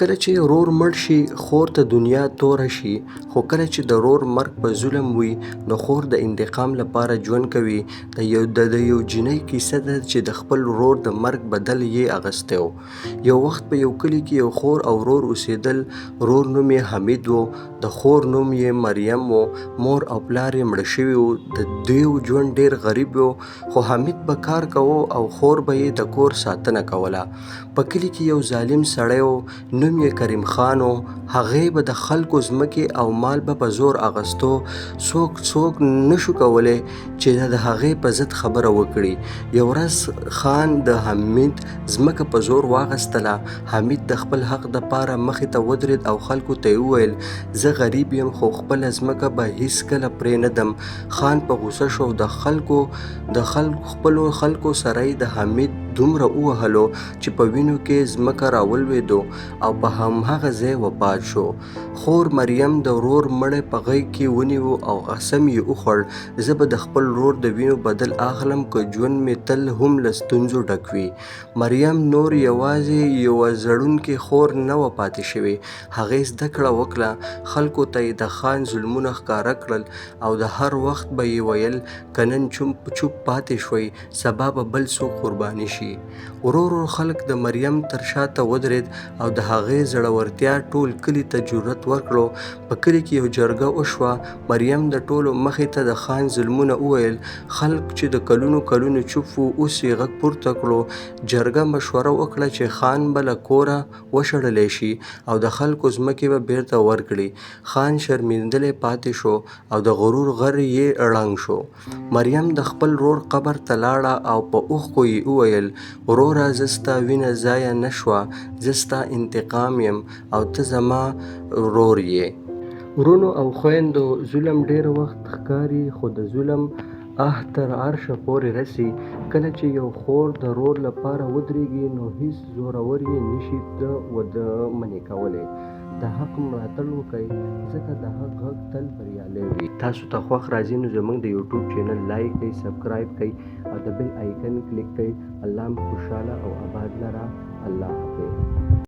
کله چې ورور مړ شي، خور ته دنیا توره شي، خو کله چې د ورور مرګ په ظلم وي، نو خور د انتقام لپاره ژوند کوي. د یو د د یو جینۍ کیسه ده چې د خپل ورور د مرګ بدل یې اخیستی و. یو وخت په یو کلي کې یو خور او ورور اوسېدل. ورور نوم یې حمید و، د خور نوم یې مریم و. مور او پلار یې مړه شوي وو. د دوی ژوند ډېر غریب و، خو حمید به کار کاوه او خور به یې د کور ساتنه کوله. په کلي کې یو ظالم سړی و، نوم یې کریم خان و. هغې به د خلکو ځمکې او مال به په زور اغستو. څوک نه شو کولی چې د هغې په ضد خبره وکړي. یو ورځ خان د حمید ځمکه په زور واغستله. حمید د خپل حق دپاره مخې ته ودرېد او خلکو ته یې وویل، زه غریب یم، خو خپله ځمکه به هیڅکله پرې نه دم. خان په غوسه شو او د خلکو د خپلو خلکو سره یې د حمید دومره ووهلو چې په وینو کې ځمکه راولوېدو او په همهغه ځای وفات شو. خور مریم د ورور مړی په غېږ کې ونیو او قسم یې وخوړ، زه به د خپل ورور د وینو بدل اخلم، که ژوند مې تل هم له ستونزو ډک وي. مریم نور یوازې یوه زړونکې خور نه وه پاتې شوې. هغې زده کړه وکړه، خلکو ته یې د خان ظلمونه ښکاره کړل او د هر وخت به یې ویل، که نن چوپ پاتې شوئ، سبا به بل څوک قرباني شي. ورو ورو خلک د مریم تر شاته ودرېد او د هغې زړورتیا ټول کلي ته جرأت ورکړو. په کلي کې یو جرګه وشوه. مریم د ټولو مخې ته د خان ظلمونه وویل. خلک چې د کلونو کلونو چوپ وو، اوس یې غږ پورته کړو. جرګه مشوره وکړه چې خان به له کوره وشړلی شي او د خلکو ځمکې به بیرته ورکړي. خان شرمیندلی پاتې شو او د غرور غر یې ړنګ شو. مریم د خپل ورور قبر ته لاړه او په اوښکو یې وویل، وروره، زه ستا وینه ضایع نه شوه، زه ستا انتقام یم او ته زما ورور یې. وروڼو او خویندو، ظلم ډېر وخت ښکاري، خو د ظلم آه تر عرشه پورې رسي. کله چې یو خور د ورور لپاره ودرېږي، نو هیڅ زورور یې نشي د منع کولی. د حق ملاتړ وکړئ، ځکه د حق غږ تل بریالی وي. تاسو ته خوښ راځي نو زموږ د یوټیوب چینل لایک کړئ، سبسکرایب کړئ او د بیل آیکن کلیک کړئ. الله مو خوشحاله او آباد لره. الله حافظ.